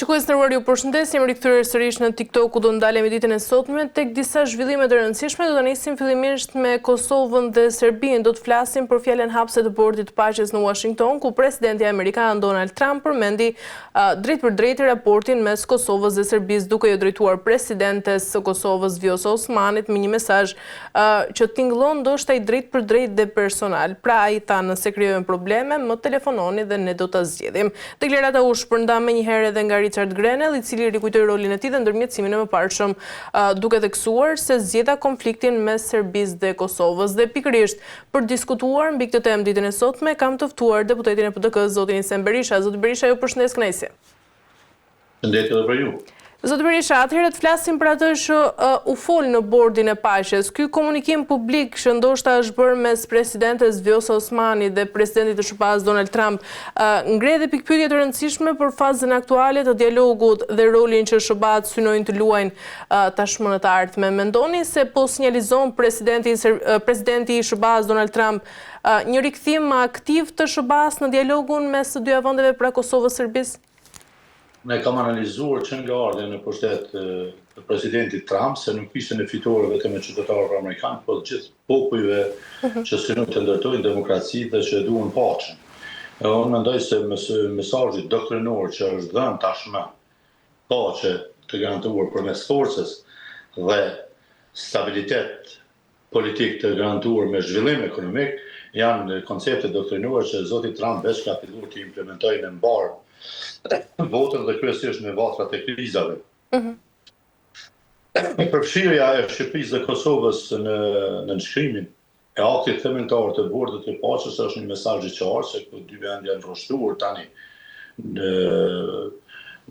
Shikues të nderuar ju përshëndes, jemi rikthyer sërish në TikTok ku do ndalemi ditën e sotme tek disa zhvillime të rëndësishme. Do ta nisim fillimisht me Kosovën dhe Serbinë. Do të flasim për fjalën hapëse të Bordit të Paqes në Washington, ku presidenti amerikan Donald Trump përmendi drejtpërdrejt raportin mes Kosovës dhe Serbisë, duke iu drejtuar presidentes së Kosovës Vjosa Osmanit me një mesazh që tingëllon ndoshta i drejtpërdrejtë dhe personal. Pra ai tha nëse krijojmë probleme, më telefononi dhe ne do ta zgjidhim. Deklarata u shpërnda menjëherë edhe nga Richard Grenell, i cili rikujtoi rolin e tij dhe ndërmjetësimin e mëparshëm, duke theksuar se zgjidha konfliktin mes Serbisë dhe Kosovës. Dhe pikërisht për të diskutuar mbi këtë temë ditën e sotme, kam të ftuar deputetin e PDK-së, zotin Hisen Berisha. Zoti Berisha, ju përshëndes kënaqësi. Përshëndetje edhe për ju. Zoti Berisha, atëherë të flasim për atë që u fol në bordin e paqes. Ky komunikim publik që ndoshta është bërë mes presidentes Vjosa Osmani dhe presidentit të SHBA-së Donald Trump, ngre edhe pikëpyetje të rëndësishme për fazën aktuale të dialogut dhe rolin që SHBA-të synojnë të luajnë tashmë në të ardhme. Mendoni se po sinjalizon presidenti presidenti i SHBA-së Donald Trump një rikthim më aktiv të SHBA-së në dialogun mes të dyja vendeve pra Kosovës-Serbisë? Unë e kam analizuar që nga ardhja në pushtet të presidentit Trump se nuk ishte një fitore vetëm e qytetarëve amerikanë, por të gjithë popujve mhm. që synojnë të ndërtojnë demokraci dhe që e duan paqen. Edhe unë mendoj se mesazhi doktrinor që është dhënë tashmë paqe të garantuar përmes forcës dhe stabilitet politik të garantuar me zhvillim ekonomik, janë koncepte doktrinore që zoti Trump veç ka filluar t'i implementojë në mbarë botën dhe kryesisht në vatrat e krizave. Mm -hmm. Përfshirja e Shqipërisë dhe Kosovës në nënshkrimin e aktit themeltar të Bordit të Paqes është një mesazh i qartë se këto dy vende janë rreshtuar tani në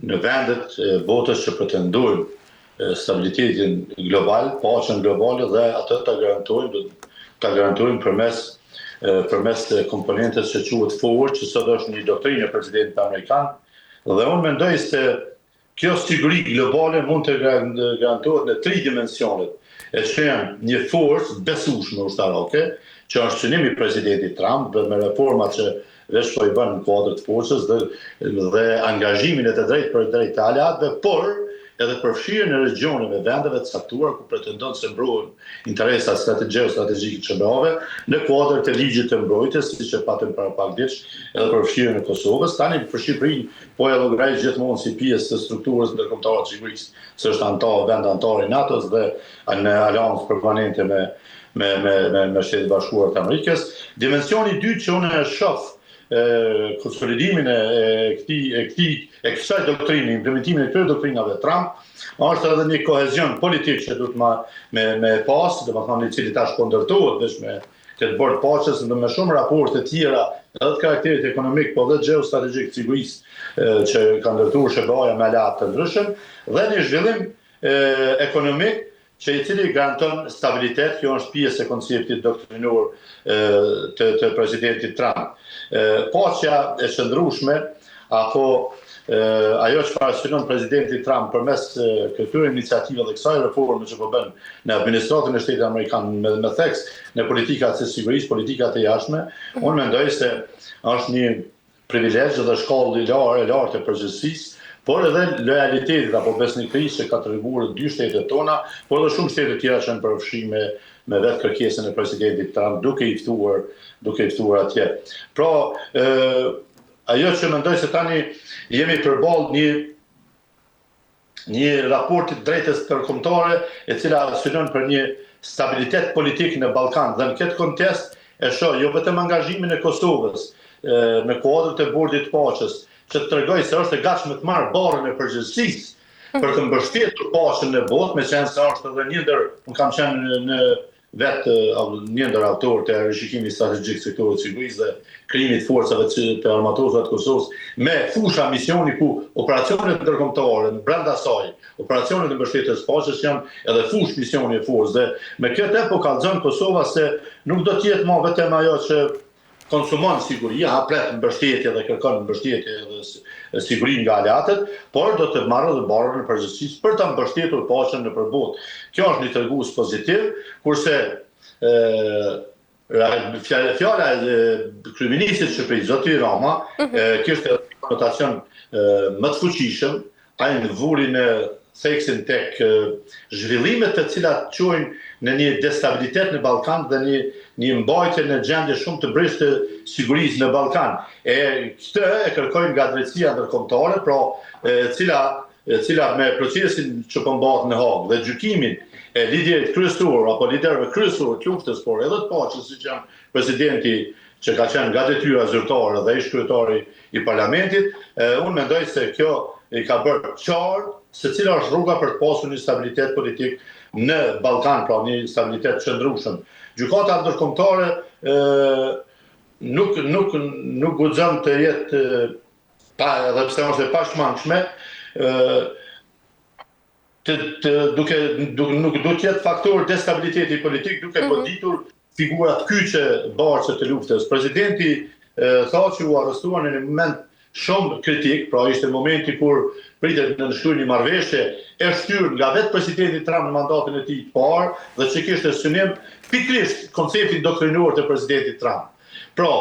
në vendet e botës që pretendojnë stabilitetin global, paqen globale dhe atë ta garantojmë, ta garantojmë përmes përmes komponentës që quhet forcë, që sot është një doktrinë e presidentit amerikan, dhe unë mendoj se kjo siguri globale mund të garantohet në tri dimensionet, e që janë një forcë e besueshme ushtarake, që është synim i presidentit Trump dhe me reformat që veç po i bën në kuadër të forcës dhe dhe angazhimin e të drejtpërdrejtë të aleatëve, por edhe përfshirjen e regjioneve, vendeve të caktuara ku pretendon se mbrohen interesat gjeostrategjike të SHBA-ve në kuadër të ligjit të mbrojtjes, siç e patëm para pak ditësh, edhe përfshirjen e Kosovës. Tani për Shqipërinë po e llogaris gjithmonë si pjesë të strukturës ndërkombëtare të sigurisë, se është anëtar, vend anëtar i NATO-s dhe në aleancë permanente me me me me me Shtetet e Bashkuara të Amerikës. Dimensioni i dytë që unë e shoh konsolidimin e këtij e këtij e kësaj doktrine, implementimin e këtyre doktrinave Trump, është edhe një kohezion politik që duhet ma, me me pas, domethënë i cili tash po ndërtohet veç me këtë bord paqes dhe me shumë raporte të tjera edhe të karakterit ekonomik, po edhe gjeostrategjik të sigurisë që ka ndërtuar SHBA-ja me aleatë të ndryshëm dhe një zhvillim ekonomik që i cili garanton stabilitet, kjo është pjesë e konceptit doktrinor të, të presidentit Trump. Paqja e qëndrueshme apo ajo çfarë synon presidenti Trump përmes këtyre iniciativave dhe kësaj reforme që po bën në administratën e shtetit amerikan me, me theks në politikat e sigurisë, politikat e jashtme, unë mendoj se është një privilegj dhe shkallë e lartë e lartë e përgjegjësisë, por edhe lojalitetit apo besnikërisë që ka treguar dy shtetet tona, por edhe shumë shtete tjera që janë përfshirë me me vetë kërkesën e presidentit Trump duke i ftuar, duke i ftuar atje. Pra, ë ajo që mendoj se tani jemi përballë një një raporti të drejtës ndërkombëtare e cila synon për një stabilitet politik në Ballkan dhe në këtë kontekst e shoh jo vetëm angazhimin e Kosovës në kuadër të Bordit të Paqes, që të tregojë se është e gatshme të marrë barrën e përgjegjësisë për të mbështetur paqen në botë, meqenëse është edhe një ndër, unë kam qenë në vetë një ndër autorët e rishikimit strategjik të sektorit të sigurisë dhe krijimit të forcave të armatosura të Kosovës me fusha misioni ku operacionet ndërkombëtare brenda saj, operacionet e mbështetjes së paqes janë edhe fushë misioni e forcës dhe me këtë po kallzon Kosova se nuk do të jetë më vetëm ajo që konsumon siguri, ha pret mbështetje dhe kërkon mbështetje dhe siguri nga aleatët, por do të marrë edhe barrën e përgjegjësisë për ta mbështetur paqen nëpër botë. Kjo është një tregues pozitiv, kurse ë fjala, fjala e kryeministrit të Shqipërisë, zoti Rama, mm -hmm. kishte edhe një konotacion më të fuqishëm. Ai vuri në theksin tek zhvillimet të cilat çojnë në një destabilitet në Ballkan dhe një një mbajtje në gjendje shumë të brishtë të sigurisë në Ballkan. E këtë e kërkojnë nga drejtësia ndërkombëtare, pra e cila e cila me procesin që po mbahet në Hagë dhe gjykimin e liderit kryesor apo liderëve kryesorë të luftës, por edhe të paqes, siç janë presidenti që ka qenë nga detyra zyrtare dhe ish kryetari i parlamentit, unë mendoj se kjo i ka bërë qartë se cila është rruga për të pasur një stabilitet politik në Ballkan, pra një stabilitet të qëndrueshëm. Gjykata ndërkombëtare nuk nuk nuk guxon të jetë pa edhe pse është e pashmangshme, ë të, të duke, duke nuk duhet të jetë faktor destabiliteti politik duke mm -hmm. goditur figurat kyçe bartëse të luftës. Presidenti Thaçi u arrestua në një moment shumë kritik, pra ishte momenti kur pritet të nënshkruhej një marrëveshje e shtyrë nga vetë presidenti Trump në mandatin e tij të parë dhe që kishte synim pikërisht konceptin doktrinor të presidentit Trump. Pra,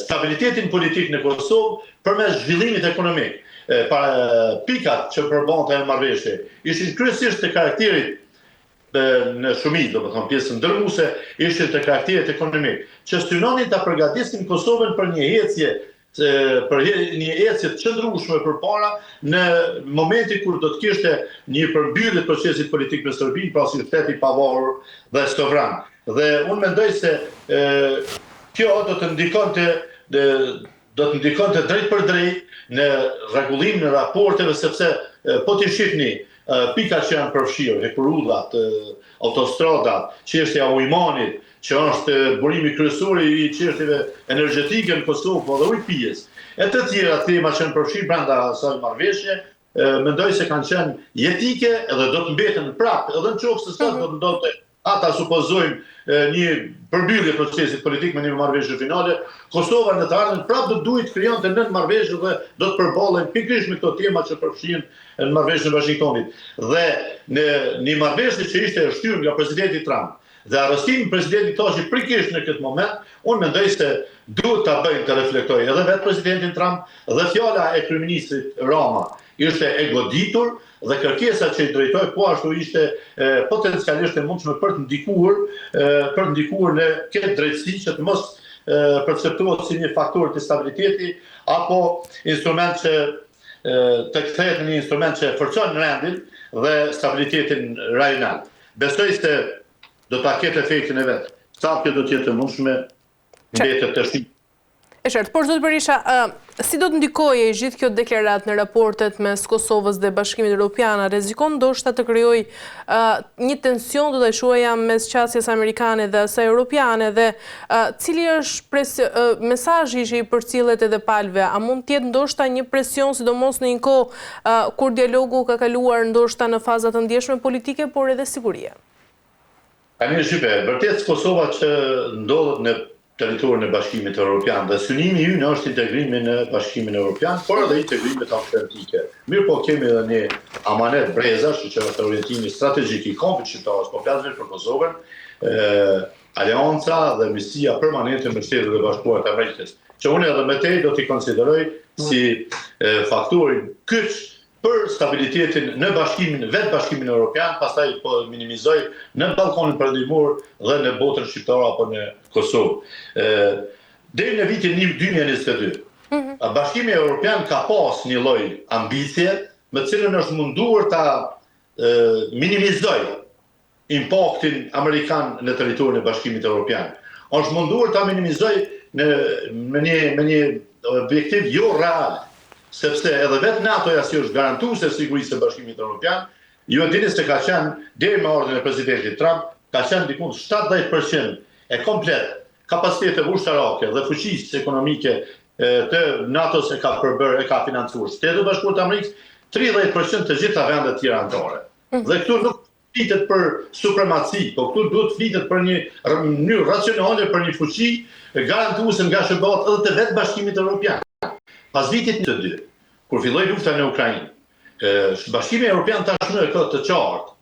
stabilitetin politik në Kosovë përmes zhvillimit ekonomik. Pa, pikat që përmbante ajo marrëveshje ishin kryesisht të karakterit në shumicë, domethënë pjesën dërmuese, ishin të karakterit ekonomik, që synonin ta përgatisnin Kosovën për një ecje për një ecje të qëndrueshme përpara në momentin kur do të kishte një përmbyllje të procesit politik me Serbinë, pra si shtet i pavarur dhe sovran. Dhe unë mendoj se e, kjo do të ndikonte dhe do të ndikonte drejtpërdrejt në rregullimin e raporteve sepse po t'i shihni pikat që janë përfshirë, hekurudhat, autostradat, çështja e Ujmanit, që është burimi kryesor i çështjeve energjetike në Kosovë, po dhe ujë pijes, e të tjera tema që janë përfshirë brenda asaj marrëveshje, mendoj se kanë qenë jetike dhe do të mbeten prapë, edhe në qoftë se sot mhm. do të ndodhte ata supozojmë një përmbyllje procesit politik me një marrëveshje finale, Kosova në të ardhmen prapë do të duhej të krijonte nën marrëveshje dhe do të përballej pikërisht me këto tema që përfshihen në marrëveshjen e Washingtonit. Dhe në një marrëveshje që ishte e shtyrë nga presidenti Trump dhe arrestimi i presidentit Thaçi pikërisht në këtë moment, unë mendoj se duhet ta bëjmë të reflektojë edhe vetë presidentin Trump dhe fjala e kryeministrit Rama ishte e goditur dhe kërkesa që i drejtoi po ashtu ishte potencialisht e mundshme për të ndikuar për të ndikuar në këtë drejtësi që të mos perceptohet si një faktor destabiliteti apo instrument që të kthehet në një instrument që forcon rendin dhe stabilitetin rajonal. Besoj se do ta ketë efektin e vet. Sa kjo do të jetë e mundshme mbetet të shihet. E qartë, por zoti Berisha, si do të ndikojë e gjithë kjo deklaratë në raportet mes Kosovës dhe Bashkimit Europian, a rrezikon ndoshta të krijojë një tension do ta quaja mes qasjes amerikane dhe asaj europiane dhe cili është mesazhi që i përcillet edhe palëve, a mund të jetë ndoshta një presion sidomos në një kohë kur dialogu ka kaluar ndoshta në faza të ndjeshme politike, por edhe sigurie? Tani shqipe, vërtet Kosova që ndodhet në territorin e Bashkimit Evropian dhe synimi ynë është integrimi në Bashkimin Evropian, por edhe integrimet atlantike. Mirëpo kemi edhe një amanet brezash, që është orientimi strategjik i kombit shqiptar, s'po flas veç për Kosovën, aleanca dhe miqësia permanente me Shtetet e Bashkuara të Amerikës, që unë edhe më tej do t'i konsideroj si faktorin kyç për stabilitetin në Bashkimin, vetë Bashkimin Europian, pastaj po minimizoj në Ballkanin Perëndimor dhe në botën shqiptare apo në Kosovë. Ë deri në vitin 2022, mm -hmm. Bashkimi Europian ka pas një lloj ambicie me të cilën është munduar ta minimizoj impaktin amerikan në territorin e Bashkimit Evropian. Është munduar ta minimizoj në me një me një objektiv jo real, sepse edhe vetë NATO-ja si është garantuese e sigurisë së Bashkimit Evropian, ju e dini se ka qenë deri me ardhjen e presidentit Trump, ka qenë diku 70% e komplet kapaciteteve ushtarake dhe fuqisë ekonomike të NATO-s e ka përbërë, e ka financuar Shtetet e Bashkuara të Amerikës, 30% të gjitha vendet tjera anëtare. Mhm. Dhe këtu nuk flitet për supremaci, po këtu duhet të flitet për një mënyrë racionale për një fuqi garantuese nga SHBA-t edhe të vetë Bashkimit Evropian. Pas vitit 22, kur filloi lufta në Ukrainë, Bashkimi Evropian tashmë e ka të qartë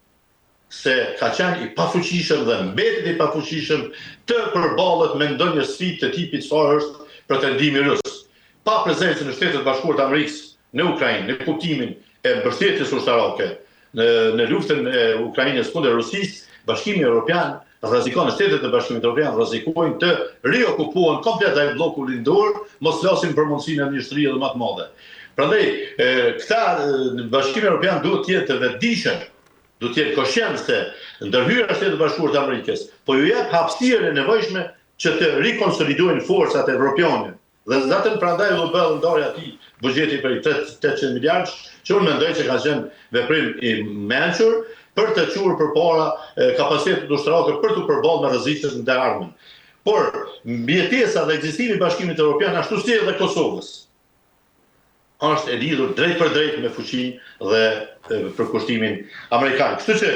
se ka qenë i pafuqishëm dhe mbetet i pafuqishëm të përballet me ndonjë sfidë të tipit çfarë është pretendimi rus. Pa prezencën e Shteteve të Bashkuara të Amerikës në Ukrainë, në kuptimin. e mbështetjes ushtarake në në luftën e Ukrainës kundër Rusisë, Bashkimi Evropian rrezikon, shtetet e Bashkimit Evropian rrezikojnë të riokupohen komplet ai blloku lindor, mos flasim për mundësinë e një shtrirje edhe më të madhe. Prandaj, këta në Bashkimin Evropian duhet të jenë të vetëdijshëm, duhet të jenë koshient se ndërhyrja e Shteteve të Bashkuara të Amerikës po ju jep hapësirën e nevojshme që të rikonsolidojnë forcat evropiane Dhe zaten prandaj u bë edhe ndarja e atij buxheti prej 800 miliardësh, që unë mendoj që ka qenë veprim i mençur për të çuar përpara kapacitetet ushtarake për t'u përballë me rreziqet në të ardhmen. Por mbijetesa dhe ekzistimi i Bashkimit Evropian ashtu si edhe Kosovës është e lidhur drejtpërdrejt me fuqinë dhe përkushtimin amerikan. Kështu që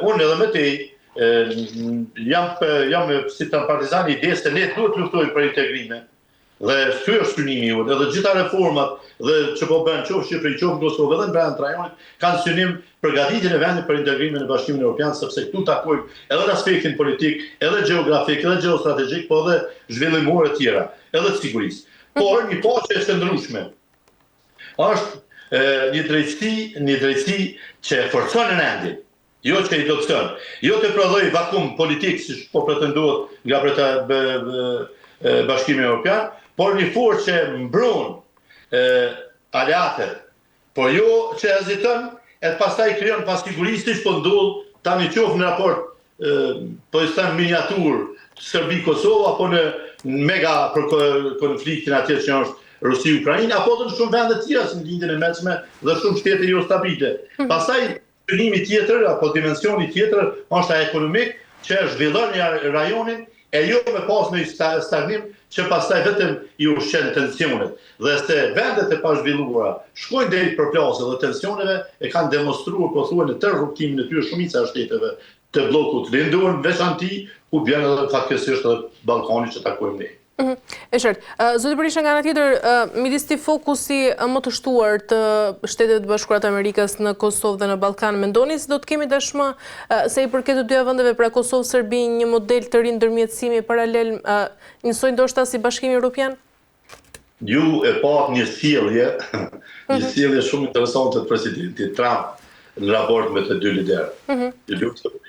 unë edhe më tej jam jam si të partizan i idesë se ne duhet të luftojmë për integrime dhe ky është synimi ynë, edhe gjitha reformat dhe që po bën qoftë Shqipëri, qoftë në Kosovë edhe në brenda të rajonit kanë synim përgatitjen e vendit për integrimin në Bashkimin Evropian, sepse këtu takojmë edhe në aspektin politik, edhe gjeografik, edhe gjeostrategjik, po edhe zhvillimor e tjera, edhe të sigurisë. Por një paqe e qëndrueshme është një drejtësi, një drejtësi që e forcon rendin, jo që i dobëson, jo të prodhojë vakum politik siç po pretendohet nga Brita Bashkimi Evropian, por një forcë që mbron aleatët Por jo që heziton e pastaj krijon pasiguri siç po ndodh tani qoftë në raport po i them miniaturë Serbi Kosovë apo në mega për konfliktin atje që është Rusi Ukrainë apo edhe në shumë vende të tjera si në Lindjen e Mesme dhe shumë shtete jo stabile. Hmm. Pastaj Synimi tjetër apo dimensioni tjetër është ai ekonomik që e zhvillon rajonin e jo me pas një stagnim që pastaj vetëm i ushqen tensionet. Dhe se vendet e pazhvilluara shkojnë drejt përplasjeve dhe tensioneve e kanë demonstruar pothuaj në tërë rrugëtimin e tyre shumica e shteteve të bllokut lindor në veçanti, ku bjen edhe fatkeqësisht edhe Ballkani që takojmë ne. Mhm. E qartë. Zoti Berisha nga ana tjetër, midis këtij fokusi më të shtuar të Shteteve të Bashkuara të Amerikës në Kosovë dhe në Ballkan, mendoni se do të kemi tashmë sa i përket të dyja vendeve, pra Kosovë, Serbi, një model të ri ndërmjetësimi paralel, njësoj ndoshta si Bashkimi Evropian? Ju e patë një sjellje, një mhm. sjellje shumë interesante të presidentit Trump në raport me të dy liderët. Mhm. Ju lutem,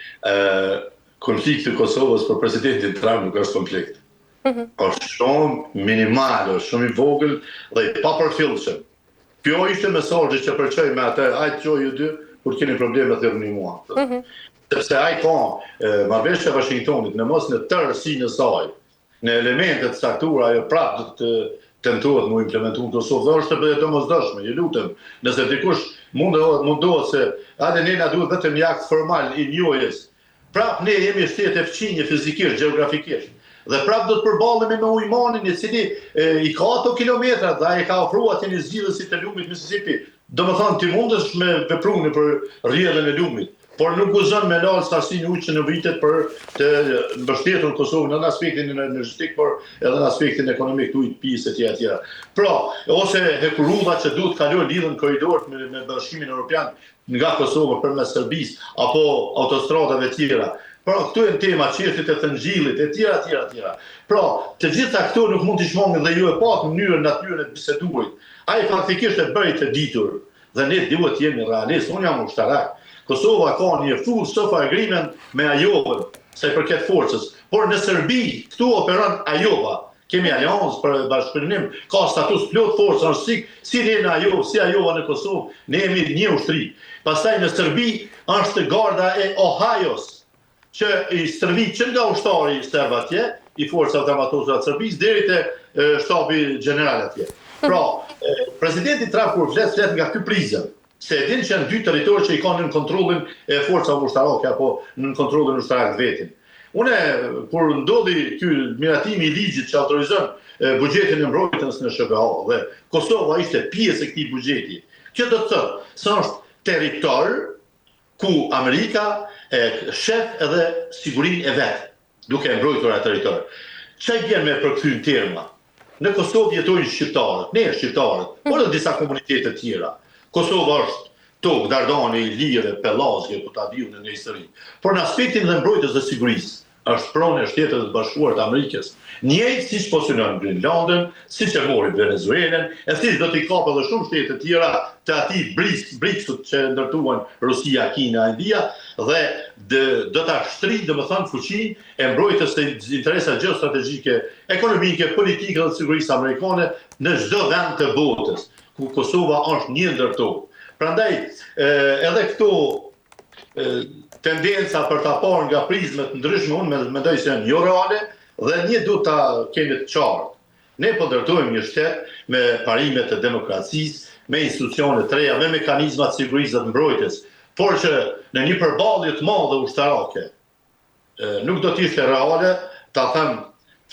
konflikti i Kosovës për presidentin Trump nuk është konflikt. Mm Është shumë minimal, është shumë i vogël dhe i papërfillshëm. Kjo ishte mesazhi që përçoi me atë, hajt çoj ju dy, kur keni probleme thirrni mua. Mm -hmm. Sepse ai ka marrëveshja e Washingtonit në mos në tërësinë e saj, në elemente të caktuara ajo prapë do të tentohet mu implementu në Kosovë dhe është e domosdoshme, ju lutem, nëse dikush mundohet mundohet se hajde ne na duhet vetëm një akt formal i njohjes Prapë ne jemi shtete fqinje fizikisht, gjeografikisht. Dhe prapë do të përballemi me Ujmanin i cili e, i ka ato kilometrat dhe ai e ka ofruar atje një zgjidhje si të lumit Mississippi. Domethënë ti mundesh me vepru nëpër rrjedhën e lumit, por nuk guxon me lal sasinë ujit që nevojitet për të mbështetur Kosovën në aspektin energjetik, por edhe në aspektin ekonomik të ujit pisë etj etj. Pra, ose hekurudha që duhet të kalojë lidhen korridoret me, me Bashkimin Evropian nga Kosova përmes Serbisë apo autostradave tjera. Pra, këto janë tema, çështjet e Thëngjillit e tjera tjera tjera. Pra, të gjitha këto nuk mund t'i shmangin dhe ju e patë mënyrën natyrën e të biseduarit. Ai faktikisht e bëri të ditur dhe ne duhet të jemi realist. Unë jam ushtarak. Kosova ka një full SOFA agreement me Ajovën sa i përket forcës, por në Serbi këtu operon Ajova. Kemi aleancë për bashkëpunim, ka status plot forcë, është si, si ne në Ajovë, si Ajova në Kosovë, ne jemi një ushtri. Pastaj në Serbi është garda e Ohajos, që i stërvit që nga ushtari serb atje, i forcave të armatosura të Serbisë, deri te shtabi gjeneral atje. Pra, presidenti Trump kur flet, flet nga ky prizëm, Se e din që janë dy territore që i ka nën kontrollin e forcave ushtarake apo nën kontrollin ushtarak të vetin. Une, kur ndodhi ky miratimi i ligjit që autorizon buxhetin e mbrojtjes në SHBA dhe Kosova ishte pjesë e këtij buxheti, kjo do të thotë se është territor ku Amerika e shef edhe sigurinë e vet. duke e mbrojtur atë territor. Ça i bjen me përkthy në terma? Në Kosovë jetojnë shqiptarët, ne shqiptarët, por edhe disa komunitete tjera. Kosova është tokë dardane, ilire, pellazge, ku ta di unë në histori. Por në aspektin dhe mbrojtjes dhe sigurisë, Është pronë e Shteteve të Bashkuara të Amerikës. Njëjtë siç po synon Grenlandën, siç e mori Venezuelën, e siç do t'i kapë edhe shumë shtete të tjera të atij BRICS-ut që e ndërtuan Rusia, Kina, India, dhe do ta shtrijë, domethënë, fuqinë e mbrojtjes së interesave gjeostrategjike, ekonomike, politike dhe të sigurisë amerikane në çdo vend të botës, ku Kosova është një ndër to. Prandaj, edhe këto tendenca për ta parë nga prizma të ndryshme, unë mendoj se janë jo reale dhe një duhet ta kemi të qartë. Ne po ndërtojmë një shtet me parime të demokracisë, me institucione të reja, me mekanizma të sigurisë dhe të mbrojtjes, por që në një përballje të madhe ushtarake, Nuk do të ishte reale, ta them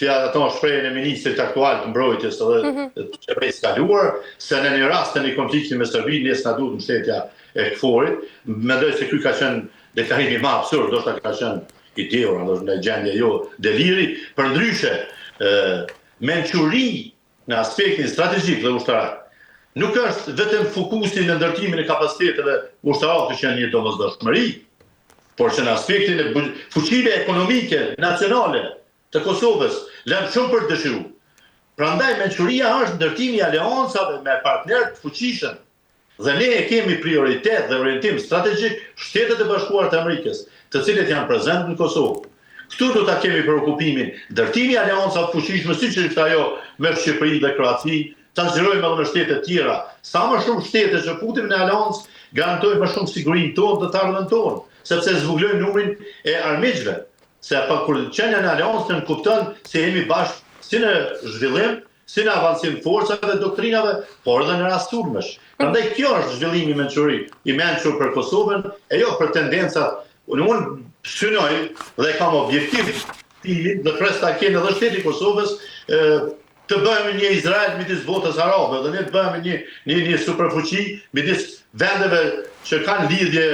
fjalën ato shprehjen e ministrit aktual të mbrojtjes dhe mhm. të qeverisë së kaluar, se në një rast të një konflikti me Serbinë, ne s'na duhet mbështetja e KFOR-it, mendoj se ky ka qenë deklarimi më absurd, ndoshta ka qenë i dehur, ndoshta në gjendje jo deliri, përndryshe, mençuri Në aspektin strategjik dhe ushtarak, nuk është vetëm fokusi në ndërtimin e kapaciteteve ushtarake që janë një domosdoshmëri, por që në aspektin e fuqive ekonomike nacionale të Kosovës lënë shumë për të dëshiruar. Prandaj mençuria është ndërtimi i aleancave me partnerë të fuqishëm Dhe ne e kemi prioritet dhe orientim strategjik Shtetet e Bashkuara të Amerikës, të cilët janë prezent në Kosovë. Këtu do ta kemi preokupimin, ndërtimi i aleancave të fuqishme siç është ajo me Shqipërinë dhe Kroacinë, ta zgjerojmë edhe me shtete të tjera. Sa më shumë shtete që futim në aleancë, garantojmë më shumë sigurinë tonë dhe të ardhmen tonë, sepse zvogëlojmë numrin e armiqve. Se pa kur qenia në aleancë nënkupton se jemi bashkë si në zhvillim, si në avancim të forcave dhe doktrinave, por edhe në rast sulmesh. Prandaj kjo është zhvillimi i mençuri, i mençur për Kosovën, e jo për tendencat. Unë unë synoj dhe kam objektiv timin dhe pres ta kenë edhe shteti i Kosovës e, të bëhemi një Izrael midis botës arabe dhe ne të bëhemi një një një superfuqi midis vendeve që kanë lidhje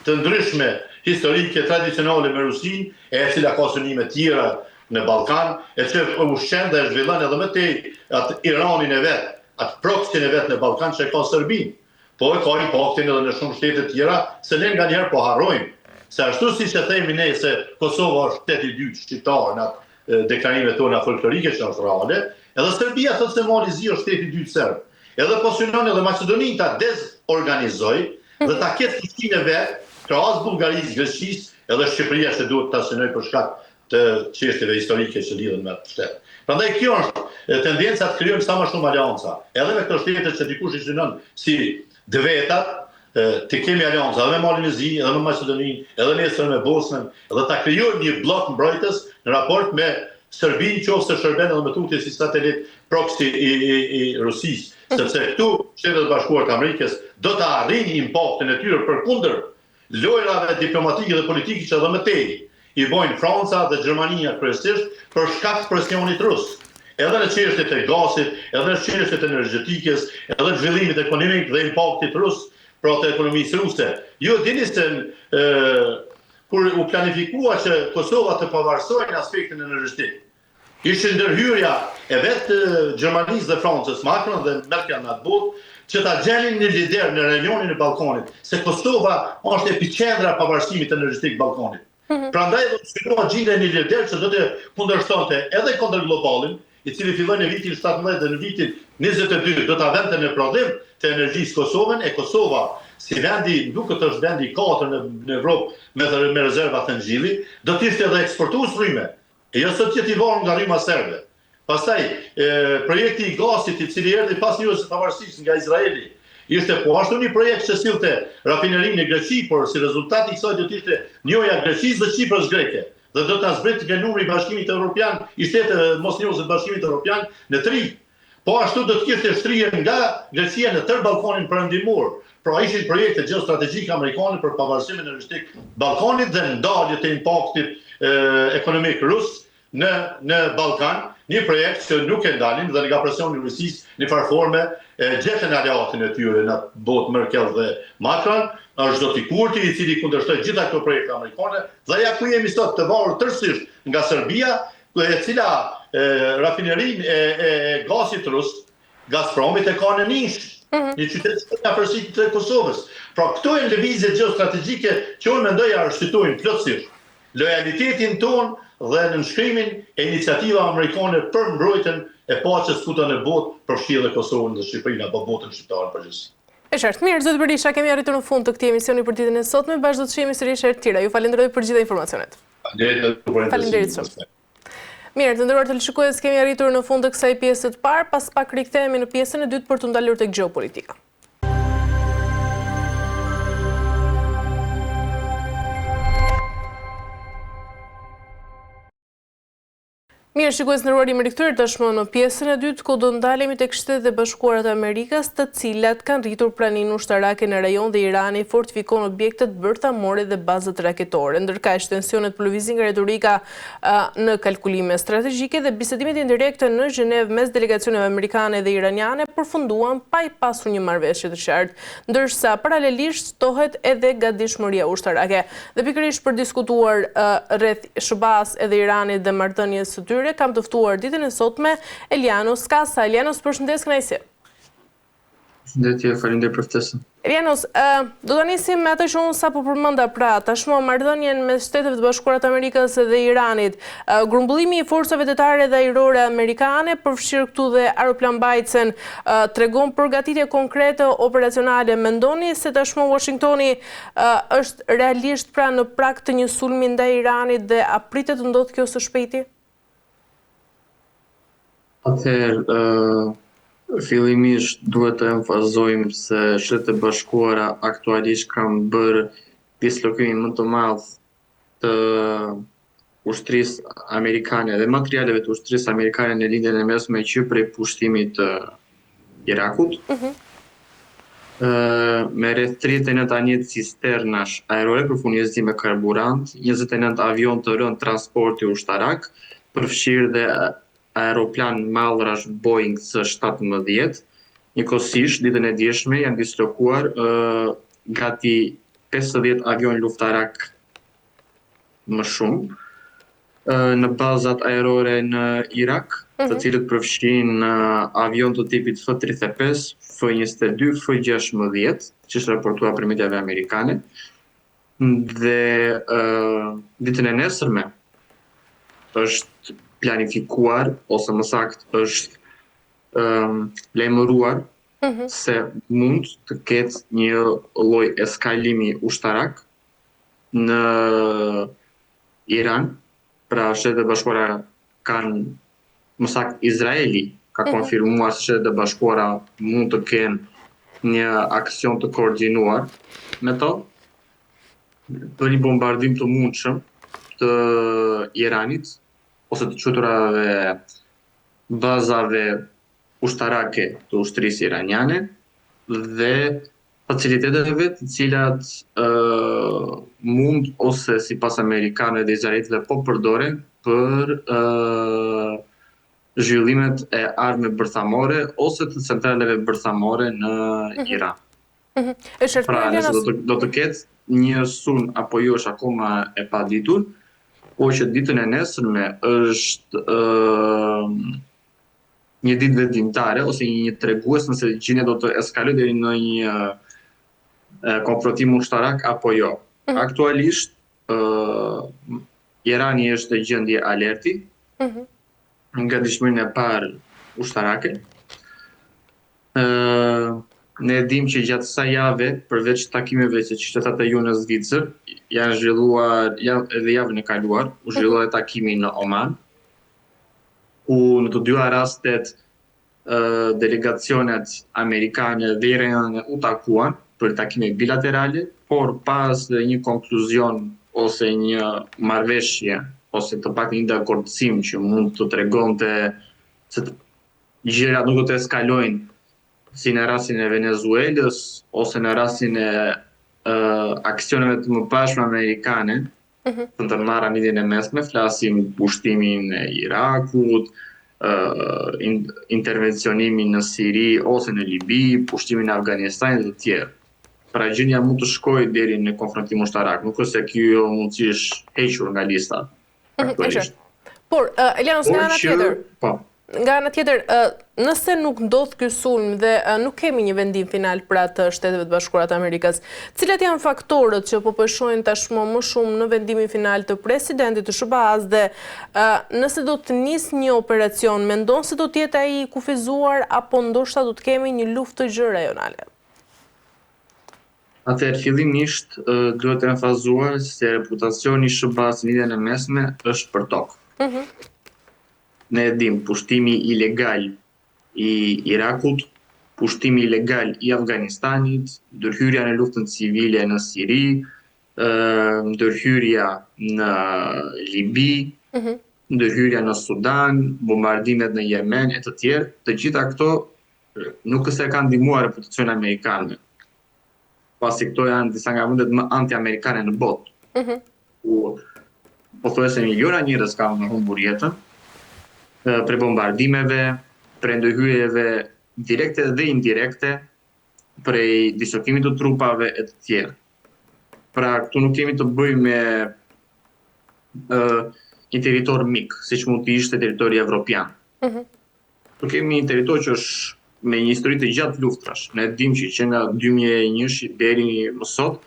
të ndryshme historike tradicionale me Rusinë, e cila ka synime tjera në Ballkan, e që e ushqen dhe e zhvillon edhe më tej atë Iranin e vet, atë proksin e vet në Ballkan që e ka Serbinë. Po e ka impaktin edhe në shumë shtete tjera, se ne nganjëherë po harrojmë se ashtu siç e themi ne se Kosova është shtet i dytë shqiptar në atë deklarimet tona folklorike që është reale, edhe Serbia thotë se Mali i Zi është shteti i dytë serb. Edhe po synon edhe Maqedoninë ta dezorganizojë dhe ta ketë fuqinë e vet krahas Bullgarisë, Greqisë, edhe Shqipëria që duhet ta synojë për shkak të çështjeve historike që lidhen me atë shtet. Prandaj kjo është tendenca të krijojmë sa më shumë aleanca, edhe me këto shtete që dikush i synon si të vetat, të kemi aleanca edhe me Malin e Zi, edhe me Maqedoninë, edhe nesër me Bosnën, dhe ta krijojmë një bllok mbrojtës në raport me Serbinë, qoftë se shërben edhe më tutje si satelit proxy i, i, i Rusisë, sepse këtu Shtetet e Bashkuara të Amerikës do ta arrijnë impaktin e tyre përkundër lojërave diplomatike dhe politike që edhe më tej i bojnë Franca dhe Gjermania kryesisht për shkak të presionit rus, edhe në çështjet e gazit, edhe në çështjet e energjetikës, edhe në zhvillimit ekonomik dhe impaktit rus, pra të ekonomisë ruse. Ju e dini se e, kur u planifikua që Kosova të pavarësohej në aspektin energjetik, Ishte ndërhyrja e vetë Gjermanisë dhe Francës, Macron dhe Merkel në atë botë, që ta gjenin një lider në rajonin e Ballkanit, se Kosova është epiqendra e pavarësimit energjetik të Ballkanit. Mhm. Prandaj edhe u synua gjendja një lider që do të kundërshtonte edhe kundër globalin, i cili filloi në vitin 17 dhe në vitin 22 do ta vente në prodhim të energjisë Kosovën, e Kosova si vendi, duket është vendi i katërt në, në Evropë me, me rezerva thëngjilli, do të ishte edhe eksportues rryme. E jo sot të jetë i varur nga rryma serbe. Pastaj, e, projekti i gazit i cili erdhi pas njohjes së pavarësisë nga Izraeli, ishte po ashtu një projekt që sillte rafinerinë në Greqi, por si rezultat i kësaj do të ishte njohja e Greqisë dhe Qipros greke dhe do ta zbritte nga numri i Bashkimit Evropian, i shteteve mosnjohëse të Bashkimit Evropian në tri. Po ashtu do të kishte shtrirje nga Greqia në tërë Ballkanin Perëndimor. Pra ishin projekte gjeostrategjike amerikane për pavarësimin energjetik të Ballkanit dhe ndalje të impaktit ekonomik rus në në Ballkan, një projekt që nuk e ndalin dhe nga presioni i Rusisë në farë forme e gjetën aleatin e tyre në atë botë Merkel dhe Macron, është zoti Kurti i cili kundërshtoi gjitha këto projekte amerikane dhe ja ku jemi sot të varur tërësisht nga Serbia e cila rafinerinë e, e, e gazit rus, Gazpromit e ka në Nish, mm -hmm. një qytet në afërsi të Kosovës. Pra këto janë lëvizje gjeostrategjike që unë mendoj arsyetojnë plotësisht. lojalitetin tonë dhe nënshkrimin e iniciativave amerikane për mbrojtjen e paqes kudo në botë, përfshi edhe Kosovën dhe Shqipërinë apo botën shqiptare në përgjithësi. E qartë. Mirë, zoti Berisha, kemi arritur në fund të këtij emisioni për ditën e sotme. Bashkë do të shihemi sërish herë të tjera. Ju falenderoj për gjitha informacionet. Faleminderit për interesin. Faleminderit shumë. Mirë, të nderuar teleshikues, kemi arritur në fund të kësaj pjese të parë, pas pak rikthehemi në pjesën e dytë për t'u ndalur tek gjeopolitika. Mirë, shikues të nderuar, jemi rikthyer tashmë në pjesën e dytë, ku do ndalemi tek Shtetet e Bashkuara të Amerikës, të cilat kanë rritur praninë ushtarake në rajon dhe Irani fortifikon objektet bërthamore dhe bazat raketore. Ndërkaq, tensionet po lëvizin nga retorika në kalkulime strategjike dhe bisedimet indirekte në Gjenevë mes delegacioneve amerikane dhe iraniane përfunduan pa i pasur një marrëveshje të qartë, ndërsa paralelisht shtohet edhe gatishmëria ushtarake. Dhe pikërisht për diskutuar rreth SHBA-së edhe Iranit dhe marrëdhënies së tyre, kam të ftuar ditën e sotme Elianos Kasa. Elianos, përshëndetje, kënaqësi. Përshëndetje, faleminderit për ftesën. Elianos, do ta nisim me atë që unë sapo përmenda, pra, tashmë marrëdhënien mes Shteteve të Bashkuara të Amerikës dhe Iranit. Grumbullimi i forcave detare dhe ajrore amerikane, përfshirë këtu dhe aeroplanmbajtësen, tregon përgatitje konkrete operacionale. Mendoni se tashmë Washingtoni është realisht pra në prag të një sulmi ndaj Iranit dhe a pritet të ndodhë kjo së shpejti? Atëherë, fillimisht duhet të emfasizojmë se Shtetet e Bashkuara aktualisht kanë bërë dislokimin më të madh të ushtrisë amerikane dhe materialeve të ushtrisë amerikane në Lindjen e Mesme që prej pushtimit të Irakut. Mm -hmm. Me rreth 39 anije cisternash ajrore për furnizim me karburant, 29 avionë të rëndë transporti ushtarak, përfshirë dhe aeroplan mallrash Boeing C-17. Njëkohësisht, ditën e djeshme janë dislokuar gati 50 avionë luftarak më shumë në bazat ajrore në Irak, të mhm. cilët përfshijnë avionë të tipit F-35, F-22, F-16, që është raportuar prej mediave amerikane. Dhe ditën e nesërme është planifikuar ose më saktë është lajmëruar mhm. se mund të ketë një lloj eskalimi ushtarak në Iran, pra Shtetet e Bashkuara kanë, më saktë Izraeli ka mhm. konfirmuar se Shtetet e Bashkuara mund të kenë një aksion të koordinuar me to për një bombardim të mundshëm të Iranit ose të quajturave bazave ushtarake të ushtrisë iraniane dhe faciliteteve të cilat mund ose sipas amerikanëve dhe izraelitëve po përdoren për zhvillimet e armëve bërthamore ose të centraleve bërthamore në mhm. Iran. Mhm. Pra, nëse do të, do të ketë një sulm apo jo është akoma e paditur, por që ditën e nesërme është ë një ditë vendimtare ose një tregues nëse gjendja do të eskalojë deri në një konfrontim ushtarak apo jo. Mm -hmm. Aktualisht ë Irani është në gjendje alerti. Mm -hmm. Në gatishmërinë e parë ushtarake. Ë ne e dimë që gjatë kësaj jave, përveç takimeve që siç e thatë ju në Zvicër, janë zhvilluar jav, edhe javën e kaluar, u zhvillua mm -hmm. takimi në Oman. ku në të dyja rastet delegacionet amerikane dhe iraniane u takuan për takime bilaterale, por pa asnjë një konkluzion ose një marrëveshje ose të paktën një dakordësim që mund të tregonte se gjërat nuk do të eskalojnë si në rastin e Venezuelës ose në rastin e aksioneve të mëparshme amerikane mhm. të ndërmarra në Lindjen e Mesme, flasim pushtimin e Irakut, intervencionimin në Siri ose në Libi, pushtimin e Afganistanit dhe të tjerë. Pra gjendja mund të shkojë deri në konfrontim ushtarak, nuk është se kjo mundësi është hequr nga lista. Mhm, aktualisht. Por, Elianos, nga ana tjetër. Po. Nga ana tjetër, nëse nuk ndodh ky sulm dhe nuk kemi një vendim final pra të Shteteve të Bashkuara të Amerikës, cilat janë faktorët që po peshojnë tashmë më shumë në vendimin final të presidentit të SHBA-së dhe nëse do të nisë një operacion, mendon se do të jetë ai i kufizuar apo ndoshta do të kemi një luftë të gjerë rajonale? Atëherë, fillimisht duhet emfazuar se reputacioni i SHBA-së në Lindjen e Mesme është përtokë. Mhm. Ne e dimë, pushtimi ilegal i Irakut, pushtimi ilegal i Afganistanit, ndërhyrja në luftën civile në Siri, ndërhyrja në Libi, mhm. ndërhyrja në Sudan, bombardimet në Jemen e të tjerë, të gjitha këto nuk është se kanë ndihmuar reputacionin amerikan, pasi këto janë disa nga vendet më anti-amerikane në botë. Mm -hmm. Ku pothuajse miliona njerëz kanë humbur jetën prej bombardimeve, prej ndërhyrjeve direkte dhe indirekte, prej dislokimit të trupave e të tjerë. Pra, këtu nuk kemi të bëjmë me ë një territor mik, siç mund të ishte territori evropian. Mm -hmm. Këtu kemi një territor që është me një histori të gjatë luftrash. Ne dimë që që nga 2001-shi deri më sot,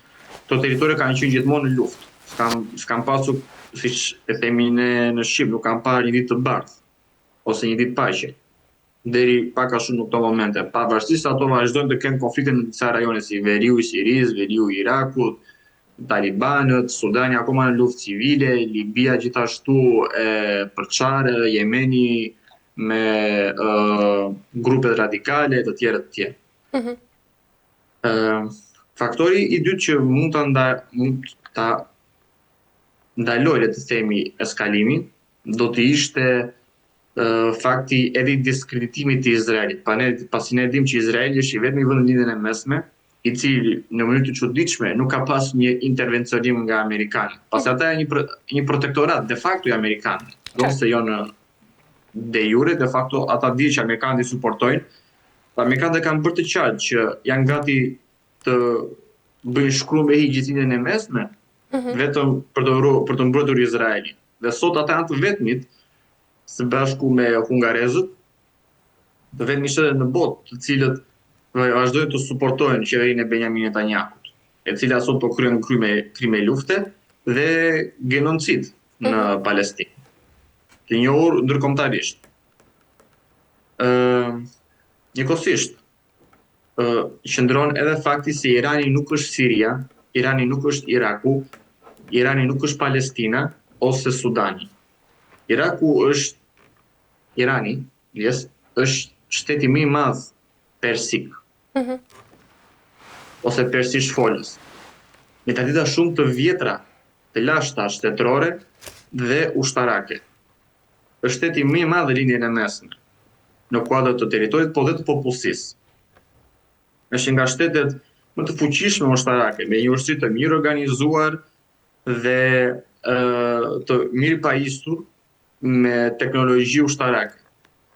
këto territore kanë qenë gjithmonë në luftë. S'kan s'kan pasur, siç e themi ne në shqip, nuk kanë parë një ditë të bardhë ose një ditë paqe. Deri pak a shumë në këto momente, pavarësisht se ato vazhdojnë të kenë konflikte në disa rajone si veriu i Sirisë, veriu i Irakut, Talibanët, Sudani akoma në luftë civile, Libia gjithashtu e përçarë, Jemeni me uh, grupet radikale e të tjerë të tjerë. Mm -hmm. uh, faktori i dytë që mund ta nda, mund ta ndalojë le të themi eskalimin, do të ishte fakti edhe i diskreditimit të Izraelit, pa ne, pasi ne dimë që Izraeli është i vetmi vend në Lindjen e Mesme, i cili në mënyrë të çuditshme nuk ka pas një intervencionim nga amerikanët. Pasi ata janë një pro, një protektorat de facto i amerikanëve, ndonëse jo në de jure, de facto ata dinë që amerikanët i suportojnë. Amerikanët e kanë bërë të qartë që janë gati të bëjnë shkrum e hi gjithë Lindjen e Mesme, mm -hmm. vetëm për të për të mbrojtur Izraelin. Dhe sot ata janë të vetmit së bashku me hungarezët, të vetmit shtete në botë, të cilët vazhdojnë të suportojnë qeverinë e Benjamin Netanyahut, e cila sot po kryen krime, krime lufte dhe genocid në mm -hmm. Palestinë, të njohur ndërkombëtarisht. Ë, njëkohësisht, qëndron edhe fakti se Irani nuk është Siria, Irani nuk është Iraku, Irani nuk është Palestina ose Sudani. Iraku është Irani, yes, është shteti më i madh persik. Mm -hmm. Ose persisht folës. Me tradita shumë të vjetra, të lashta shtetërore dhe ushtarake. Është shteti më i madh në Lindjen e Mesme, në kuadër të territorit, po dhe të popullsisë. Është një nga shtetet më të fuqishme ushtarake, me një ushtri të mirë organizuar dhe të mirë pajisur me teknologji ushtarake.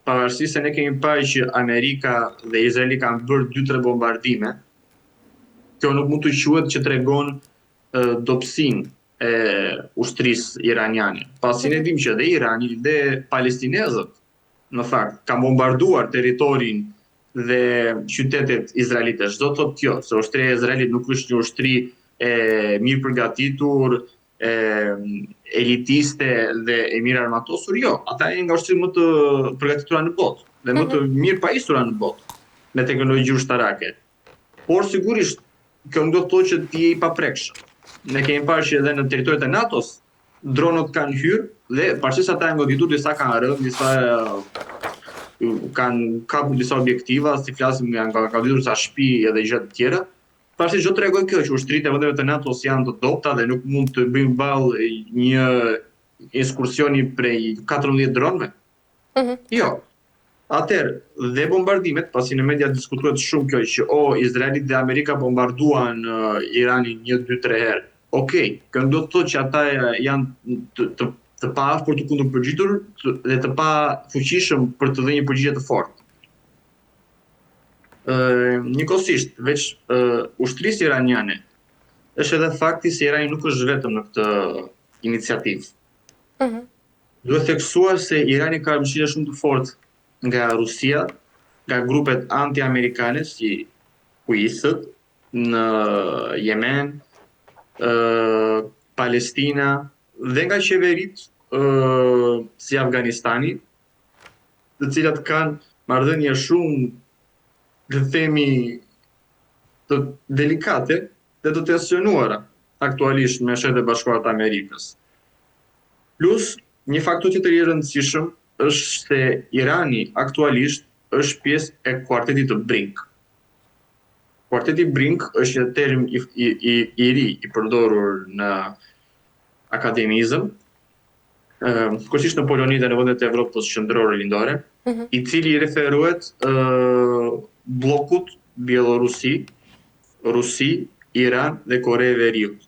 Pavarësisht se ne kemi parë që Amerika dhe Izraeli kanë bërë 2-3 bombardime, kjo nuk mund të quhet që tregon dobësinë e ushtrisë iraniane. Pasi ne dimë që dhe Irani dhe palestinezët, në fakt, kanë bombarduar territorin dhe qytetet izraelite. Ç'do të thotë kjo, se ushtria e Izraelit nuk është një ushtri e mirë përgatitur, e elitiste dhe e mirë armatosur, jo, ata janë nga ushtritë më të përgatitura në botë dhe më të mhm. mirë pajisura në botë me teknologji ushtarake. Por sigurisht, kjo nuk do të thotë që ti je i paprekshëm. Ne kemi parë që edhe në territoret e NATO-s dronët kanë hyrë dhe pavarësisht se ata janë goditur, disa kanë rënë, disa kanë kapur disa objektiva, si flasim janë kanë goditur disa shtëpi edhe gjëra të tjera. Pavarësisht ç'do tregojë kjo që ushtritë e vendeve të NATO-s janë të dobëta dhe nuk mund të bëjnë ballë një inskursioni prej 14 dronëve. Mm -hmm. Jo. Atëherë, dhe bombardimet, pasi në media diskutohet shumë kjo që o oh, Izraeli dhe Amerika bombarduan uh, Iranin 1 2 3 herë. Okej, okay, kjo nuk do të thotë që ata janë të, të, të paaftë për t'u kundërpërgjigjur dhe të pafuqishëm për të dhënë një përgjigje të fortë. Ë, njëkohësisht, veç uh, ushtrisë iraniane, është edhe fakti se Irani nuk është vetëm në këtë iniciativë. Mm -hmm. Duhet theksuar se Irani ka mbështetje shumë të fortë. nga Rusia, nga grupet anti-amerikane si Huthët në Jemen, Palestina dhe nga qeveritë si Afganistani, të cilat kanë marrëdhënie shumë, le të themi, të delikate dhe të tensionuara aktualisht me Shtetet e Bashkuara të Amerikës. Plus, një faktor tjetër i rëndësishëm është se Irani aktualisht është pjesë e kuartetit të BRINK. Kuarteti BRINK është një term i, i, i, i ri i përdorur në akademizëm, kryesisht në Poloni dhe në vendet e Evropës qendrore lindore, mm -hmm. i cili i referohet bllokut Bjellorusi, Rusi, Iran dhe Kore e Veriut.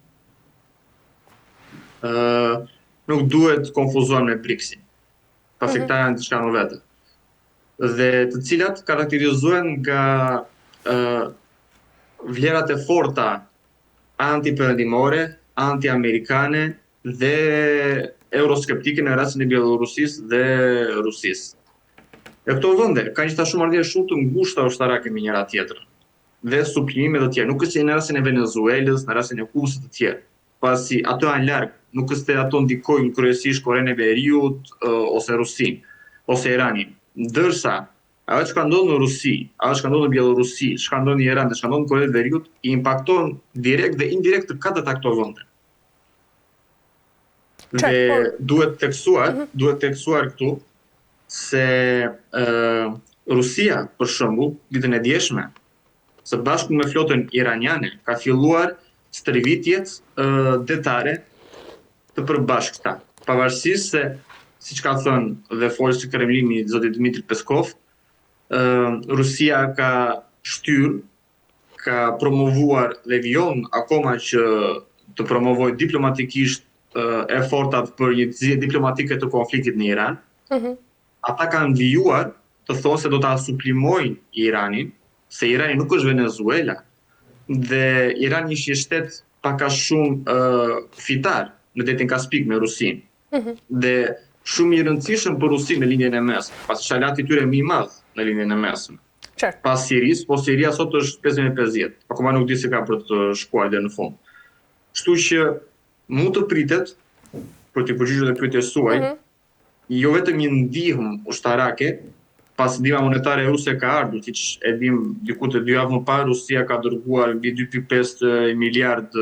Ë nuk duhet të konfuzohen me BRICS-in. Pasi mm -hmm. këta janë diçka më vete. Dhe të cilat karakterizohen nga ë vlerat e forta antiperëndimore, antiamerikane dhe euroskeptike në rastin e Bjellorusisë dhe Rusisë. E këto vende kanë gjithashtu marrëdhënie shumë të ngushta ushtarake me njëra tjetrën dhe suplimime të tjera. Nuk është si në rastin e Venezuelës, në rastin e Kubës e të tjerë, pasi ato janë larg, nuk është se ato ndikojnë kryesisht Korenë e Veriut ose Rusinë ose Iranin. Ndërsa ajo çka ndodh në Rusi, ajo çka ndodh në Bjellorusi, çka ndodh në Iran dhe çka ndodh në Korenë e Veriut i impakton direkt dhe indirekt të katërta këto vende. Dhe po. duhet theksuar, mm -hmm. duhet theksuar këtu se ë Rusia, për shembull, ditën e djeshme, së bashku me flotën iraniane, ka filluar stërvitjet detare të përbashkëta. Pavarësisht se, siç ka thënë dhe folësi i Kremlinit, zoti Dmitry Peskov, Rusia ka shtyrë, ka promovuar dhe vijon akoma që të promovojë diplomatikisht efortat për një zgjidhje diplomatike të konfliktit në Iran. Mm -hmm. Ata kanë vijuar të thonë se do ta suplimojnë Iranin, se Irani nuk është Venezuela dhe Irani është një shtet pak a shumë kufitar në detin Kaspik me Rusinë. Mm -hmm. Dhe shumë i rëndësishëm për Rusinë në Lindjen e Mesme, pasi është aleati i tyre më i madh në Lindjen e Mesme. Qartë. Pas Sirisë, po Siria sot është 50-50, akoma nuk di se ka për të shkuar deri në fund. Kështu që mund të pritet për t'iu përgjigjur dhe pyetjes suaj, mm -hmm. jo vetëm një ndihmë ushtarake, pasi ndihma monetare ruse ka ardhur, siç e dimë diku te dy javë më parë Rusia ka dërguar mbi 2.5 miliard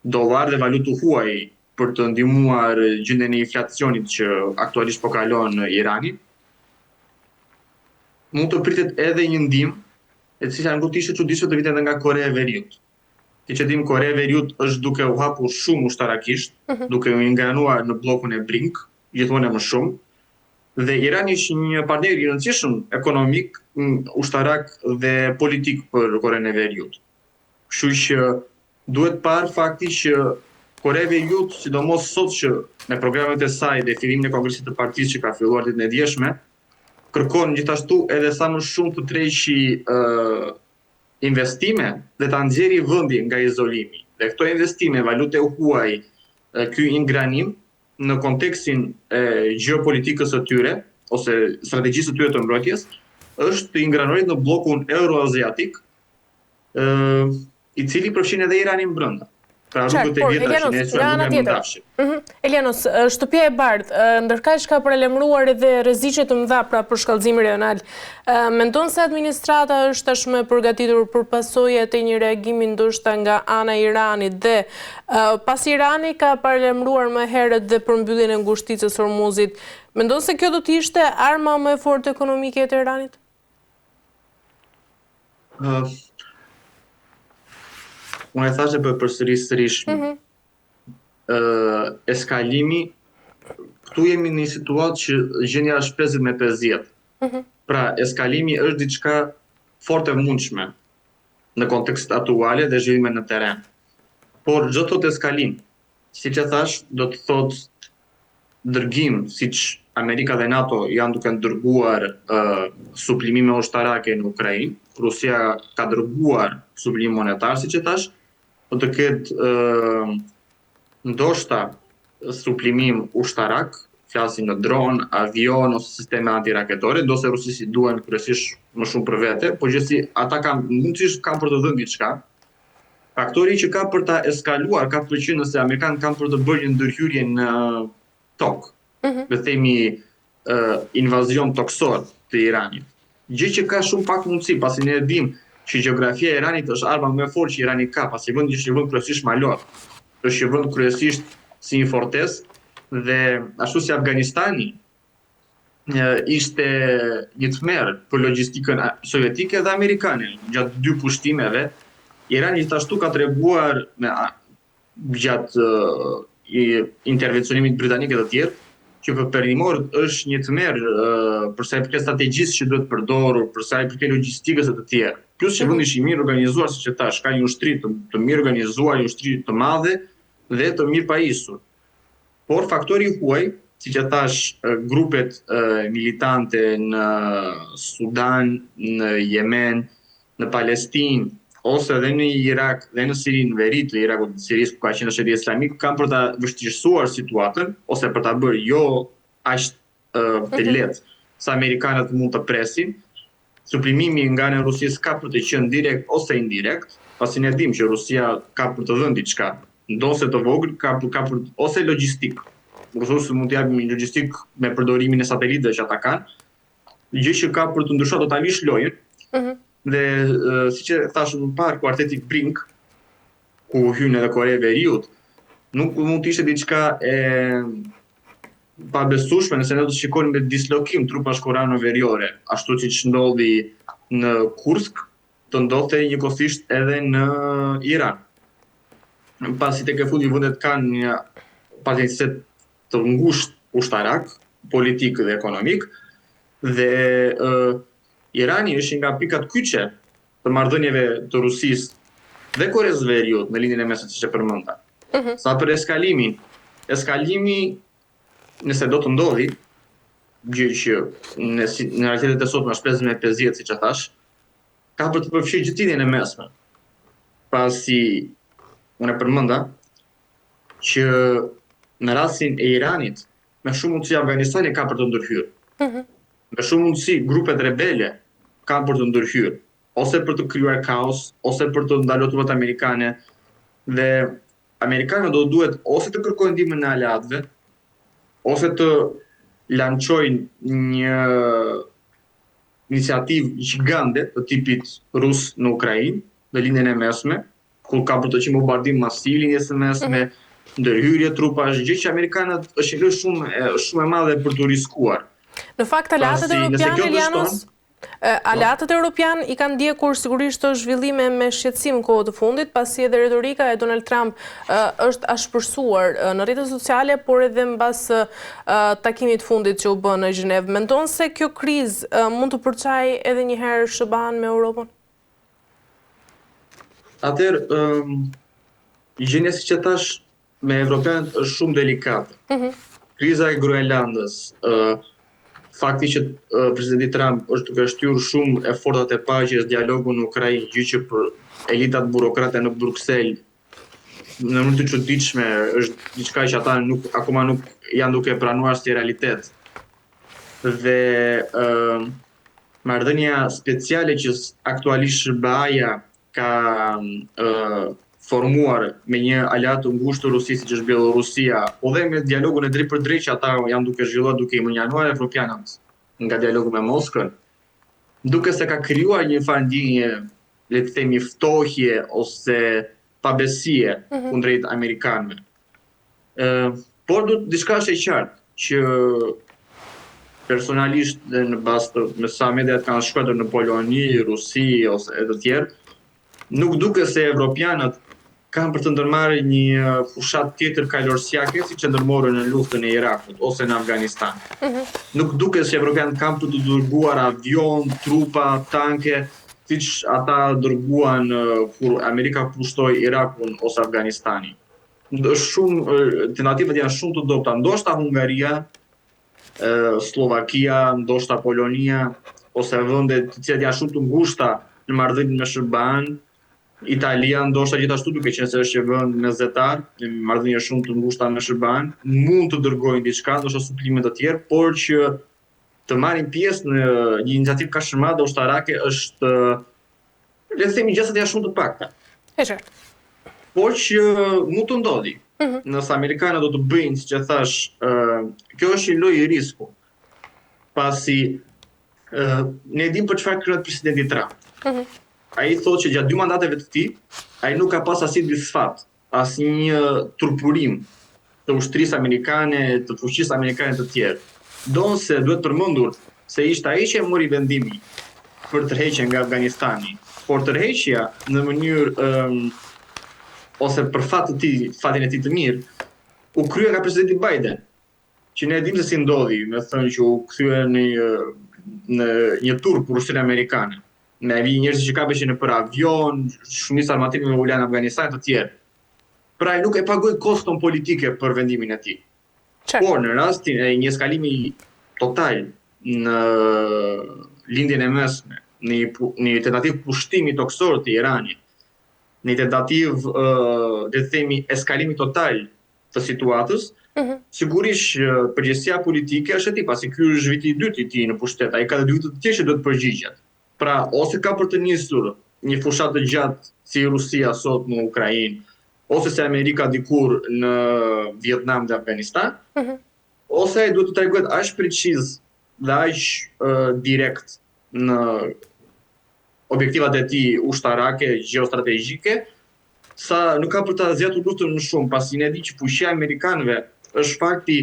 dollarë dhe valutë të huaj për të ndihmuar gjendjen e inflacionit që aktualisht po kalon Irani. Mund të pritet edhe një ndihmë, e cila nuk do të ishte e çuditshme të vinte edhe nga Korea e Veriut. Siç e dimë, Korea e Veriut është duke u hapur shumë ushtarakisht, mm -hmm. duke u ingranuar në bllokun e BRINK, gjithmonë e më shumë. Dhe Irani është një partner i rëndësishëm ekonomik, ushtarak dhe politik për Korenë e Veriut. Kështu që duhet parë fakti që Korea e Veriut, sidomos sot që me programet e saj dhe fillimin e Kongresit të Partisë që ka filluar ditën e djeshme, kërkon gjithashtu edhe sa më shumë të tërheqë investime dhe ta nxjerrë vendin nga izolimi. Dhe këto investime, valutë e huaj, ky ingranim në kontekstin e gjeopolitikës së tyre ose strategjisë së tyre të mbrojtjes, është të ingranohet në bllokun euroaziatik, ë i cili përfshin edhe Iranin brenda. Pra rrugët e vjetra që ne quajmë rrugë e mëndafshit. Mhm. Elianos, Shtëpia e Bardhë, ndërkaq ka paralajmëruar edhe rreziqe të mëdha pra përshkallëzimi rajonal. Mendon se administrata është tashmë e përgatitur për pasojat e një reagimi ndoshta nga ana e Iranit dhe pasi Irani ka paralajmëruar më herët dhe për mbylljen e ngushticës së Hormuzit, mendon se kjo do të ishte arma më e fortë ekonomike e Teheranit? Uh, unë e thashë po e përsëris sërish. Mm -hmm. uh, eskalimi, këtu jemi në një situatë që gjendja është 50 me 50. Mm -hmm. Pra, eskalimi është diçka fort e mundshme në kontekst aktuale dhe zhvillime në terren. Por, ç'do të thotë eskalim, Siç e thashë, do të thotë dërgim, siç Amerika dhe NATO janë duke dërguar uh, suplimime ushtarake në Ukrainë, Rusia ka dërguar suplim monetar, siç e thashë, do të ketë uh, ndoshta suplimim ushtarak. Flasim në dron, avion ose sisteme antiraketore, ndonëse Rusisë i duhen kryesisht më shumë për vete, por gjithsesi ata kanë mundësisht kanë për të dhënë diçka. Faktori që ka për ta eskaluar ka për të qenë nëse amerikanët kanë për të bërë një ndërhyrje në tokë. Mm -hmm. Le të themi uh, invazion tokësor të Iranit. Gjë që ka shumë pak mundësi, pasi ne e dimë që gjeografia e Iranit është arma më e fortë që Irani ka, pasi vendi është një vend kryesisht malor. Është një vend kryesisht si një fortesë dhe ashtu si Afganistani ishte një tmerr për logjistikën sovjetike dhe amerikane gjatë dy pushtimeve, Irani gjithashtu ka treguar me gjatë intervencionimit britanik e të tjerë, që për perëndimorët është një tmerr për sa i përket strategjisë që duhet përdorur, për sa i përket logjistikës e të tjerë. Plus që vendi është i mirë organizuar, siç e thashë, ka një ushtri të, të mirë organizuar, një ushtri të madhe dhe të mirë pajisur. Por faktori i huaj, siç e thashë, grupet militante në Sudan, në Jemen, në Palestinë ose edhe në Irak dhe në Siri, në veri të Irakut dhe Sirisë ku ka qenë shteti islamik, kanë për ta vështirësuar situatën ose për ta bërë jo aq të mhm. lehtë sa amerikanët mund të presin. Suplimimi nga ana e Rusisë ka për të qenë direkt ose indirekt, pasi ne dimë që Rusia ka për të dhënë diçka, ndonëse të vogël, ka për, ka për ose logjistikë. Rusët mund të japin një logjistikë me përdorimin e satelitëve që ata kanë, gjë që ka për të ndryshuar totalisht lojën. Mm -hmm. Dhe siç e thashë më parë, kuarteti Brink, ku hyn edhe Koreja e Veriut, nuk mund të ishte diçka e pabesueshme nëse ne do të shikonim me dislokim trupash koreano-veriore, ashtu siç ndodhi në Kursk, të ndodhte njëkohësisht edhe në Iran. Pasi tek e fundit vendet kanë një partneritet të ngushtë ushtarak, politik dhe ekonomik dhe uh, Irani është një nga pikat kyçe të marrëdhënieve të Rusisë dhe Koresë së Veriut në Lindjen e Mesme, siç e përmenda. Uh mhm. -huh. Sa për eskalimin, eskalimi nëse do të ndodhi, gjë që në, në realitetet e sotme është 50 me 50, siç e thashë, ka për të përfshirë gjithë Lindjen e Mesme. Pasi unë e përmenda që në rastin e Iranit, me shumë mundësi Afganistani ka për të ndërhyrë. Mm -hmm. Me shumë mundësi grupet rebele kanë për të ndërhyrë, ose për të krijuar kaos, ose për të ndaluar trupat amerikane dhe amerikanët do duhet ose të kërkojnë ndihmën e aleatëve, ose të lançojnë një iniciativë gjigande të tipit rus në Ukrainë, në Lindjen e Mesme, ku ka për të qenë bombardim masiv i Lindjes së Mesme, mm -hmm. ndërhyrje trupash, gjë që amerikanët është një lojë shumë shumë e madhe për t'u riskuar. Në fakt aleatët europianë Elianos, aleatët europianë i kanë ndjekur sigurisht këto zhvillime me shqetësim kohët e fundit, pasi edhe retorika e Donald Trump është ashpërsuar në rrjetet sociale, por edhe mbas takimit të fundit që u bë në Gjenevë. Mendon se kjo krizë mund të përçajë edhe një herë SHBA-në me Europën? Atëherë, um, gjendja siç e thashë me evropianët është shumë delikate. Mm -hmm. Kriza e Groenlandës, uh, fakti që uh, presidenti Trump është duke shtyrë shumë efortat e paqes, dialogun në Ukrainë, gjë që për elitat burokrate në Bruksel në mënyrë të çuditshme është diçka që ata nuk akoma nuk janë duke pranuar si realitet. Dhe ë uh, marrëdhënia speciale që aktualisht SHBA-ja ka uh, formuar me një aleat të ngushtë të Rusisë, siç është Bielorusia, po dhe me dialogun e drejtpërdrejtë që ata janë duke zhvilluar duke i mënjanuar evropianët nga dialogu me Moskën, duket se ka krijuar një farë ndjenje, le të themi ftohje ose pabesie mm -hmm. kundrejt amerikanëve. Ë, por do diçka është e qartë që personalisht dhe në bazë të me sa mediat kanë shkruar në Poloni, Rusi ose e të tjerë, nuk duket se evropianët kanë për të ndërmarrë një fushatë tjetër kalorësiake siç e ndërmorën në luftën e Irakut ose në Afganistan. Mm -hmm. Nuk duket se evropianët kanë për të dërguar avion, trupa, tanke, siç ata dërguan kur Amerika pushtoi Irakun ose Afganistanin. Është shumë tentativat janë shumë të dobëta. Ndoshta Hungaria, Sllovakia, ndoshta Polonia ose vende të cilat janë shumë të ngushta në marrëdhënie me SHBA-n. Italia ndoshta gjithashtu duke qenë se është një vend mesdhetar, me marrëdhënie shumë të ngushta me SHBA-n, mund të dërgojnë diçka, ndoshta suplime të tjerë, por që të marrin pjesë në një iniciativë kaq të madhe ushtarake është le të themi gjasat janë shumë të pakta. E qartë. Por që mund të ndodhi. Mm -hmm. Nëse amerikanët do të bëjnë, siç e thash, uh, kjo është një lojë risku. Pasi uh, ne e dimë për çfarë krenohet presidenti Trump. Mm -hmm. Ai thotë që gjatë dy mandateve të tij, ai nuk ka pas asnjë disfatë, asnjë turpërim të ushtrisë amerikane, të fuqisë amerikane të tjerë. Ndonëse duhet përmendur se ishte ai që e mori vendimin për tërheqjen nga Afganistani, por tërheqja në mënyrë um, ose për fat të tij, fatin e tij të mirë, u krye nga presidenti Biden, që ne e dimë se si ndodhi, me thënë që u kthye në një në një turp për ushtrinë amerikane. Me vi njerëz që kapeshin nëpër avion, shumica armatimeve u lanë në Afganistan të tjerë. Pra ai nuk e pagoi koston politike për vendimin e tij. Por në rastin e një eskalimi total në Lindjen e Mesme, në një, në një tentativë pushtimi tokësor të Iranit, në një tentativë, le të themi, eskalimi total të situatës, mm -hmm. sigurisht përgjegjësia politike është e tij, pasi ky është viti i dytë i tij në pushtet, ai ka dhe dy vite të tjerë që duhet të përgjigjet. Pra, ose ka për të nisur një fushatë të gjatë si Rusia sot në Ukrainë, ose si Amerika dikur në Vietnam dhe Afganistan, mm -hmm. ose ai duhet të tregohet aq preciz dhe aq uh, direkt në objektivat e tij ushtarake, gjeostrategjike, sa nuk ka për ta zgjatur luftën më shumë, pasi ne dimë që fuqia e amerikanëve është fakti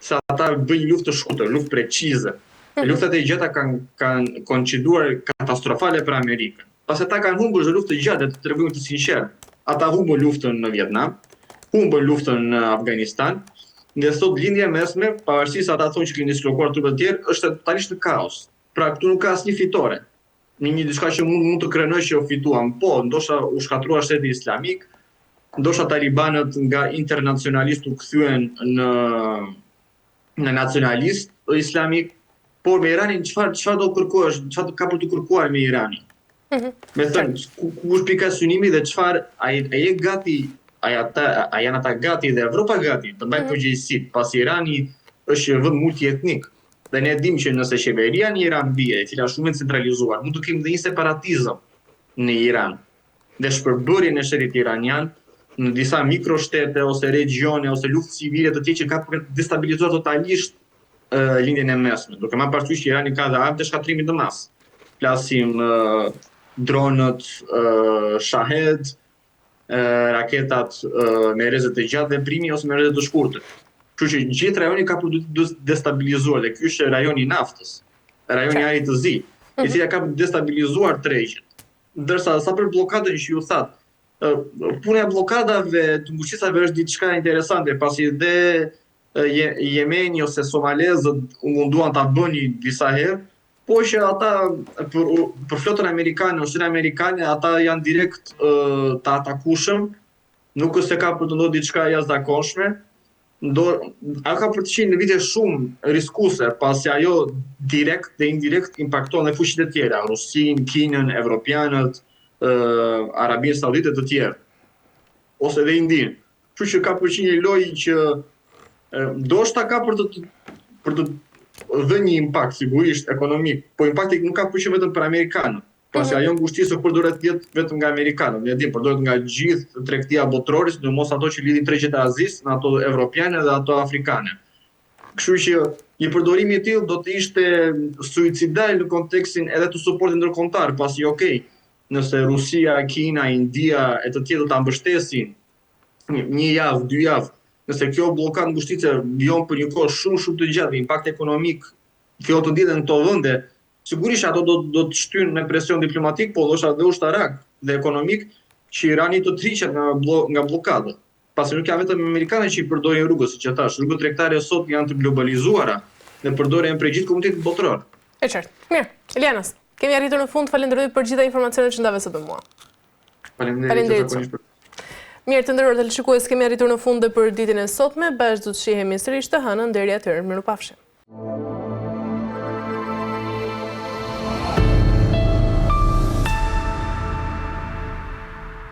se ata bëjnë luftë të shkurtër, luftë precize. Mm -hmm. Luftrat e gjata kanë kanë koinciduar katastrofale për Amerikën. Pasi ata kanë humbur çdo luftë të gjatë, të tregohemi të sinqertë. Ata humbën luftën në Vietnam, humbën luftën në Afganistan, dhe sot Lindja e Mesme, pavarësisht se ata thonë që kanë dislokuar trupa të tjerë, është totalisht në kaos. Pra këtu nuk ka asnjë fitore. Në një diçka që mund mund të krenohesh që fituam. Po, ndoshta u shkatërrua shteti islamik, ndoshta talibanët nga internacionalistë u kthyen në në nacionalistë islamik, por me Iranin çfarë çfarë do kërkohesh, çfarë ka për të kërkuar me Iranin? Mm -hmm. Me thënë, ku, ku është pika synimi dhe çfarë a, a je gati, a, ata, a janë ata gati dhe Evropa gati të mbajë mm -hmm. përgjegjësitë, pasi Irani është një vend multietnik. Dhe ne dimë që nëse qeveria në Iran bie, e cila është shumë e centralizuar, mund të kemi dhe një separatizëm në Iran dhe shpërbërjen e shtetit iranian në disa mikroshtete ose regjione ose luftë civile të tjera që ka për të destabilizuar totalisht uh, lindjen e mesme. Duke marrë parasysh që Irani ka dhe armë të shkatërrimit në masë. Flasim uh, dronët uh, Shahed, raketat me rreze të gjatë veprimi ose me rreze të shkurtër. Kështu që gjithë rajoni ka për të destabilizuar dhe ky është rajoni i naftës, rajoni i Arit të Zi, i mhm. cili ka për të destabilizuar tregjet. Ndërsa sa për bllokadën që ju thatë, puna e bllokadave të ngushticave është diçka interesante, pasi dhe Jemeni ose somalezët u munduan ta bënin disa herë, Po që ata për për flotën amerikane, ushtrinë amerikane, ata janë direkt të atakueshëm, nuk është se ka për të ndodhur diçka e jashtëzakonshme, do ajo ka për të qenë lëvizje shumë riskuese, pasi ajo direkt dhe indirekt impakton dhe fuqitë e tjera, Rusinë, Kinën, evropianët, Arabinë Saudite të tjerë, ose dhe Indinë. Kështu që ka për qenë një lojë që ndoshta ka për të për të dhënë një impakt sigurisht ekonomik, po impakti nuk ka për qenë vetëm për amerikanët, pasi mm -hmm. ajo ngushticë përdoret vetë vetëm nga amerikanët, ne dimë përdoret nga gjithë tregtia botërore, sidomos ato që lidhin tregjet e Azisë, me ato evropiane dhe ato afrikane. Kështu që një përdorim i tillë do të ishte suicidal në kontekstin edhe të suportit ndërkombëtar, pasi okay, nëse Rusia, Kina, India e të tjerë do ta mbështesin një javë, dy javë, nëse kjo bllokadë ngushtice vijon për një kohë shumë shumë të gjatë dhe impakti ekonomik fillon të ndihet në këto vende, sigurisht ato do do të shtyjnë me presion diplomatik, po ndoshta edhe ushtarak dhe ekonomik që Irani të tërhiqet nga blo, nga bllokada. Pasi nuk janë vetëm amerikanët që i përdorin rrugët, siç e thash, rrugët tregtare sot janë të globalizuara dhe përdoren prej gjithë komunitetit botëror. E qartë. Mirë. Elianas, kemi arritur në fund. Falenderoj për gjitha informacionet që ndave sot me mua. Faleminderit zakonisht. Mirë, të nderuar teleshikues, kemi arritur në fund dhe për ditën e sotme. Bashkë do të shihemi sërish të hënën deri atëherë. Mirupafshim.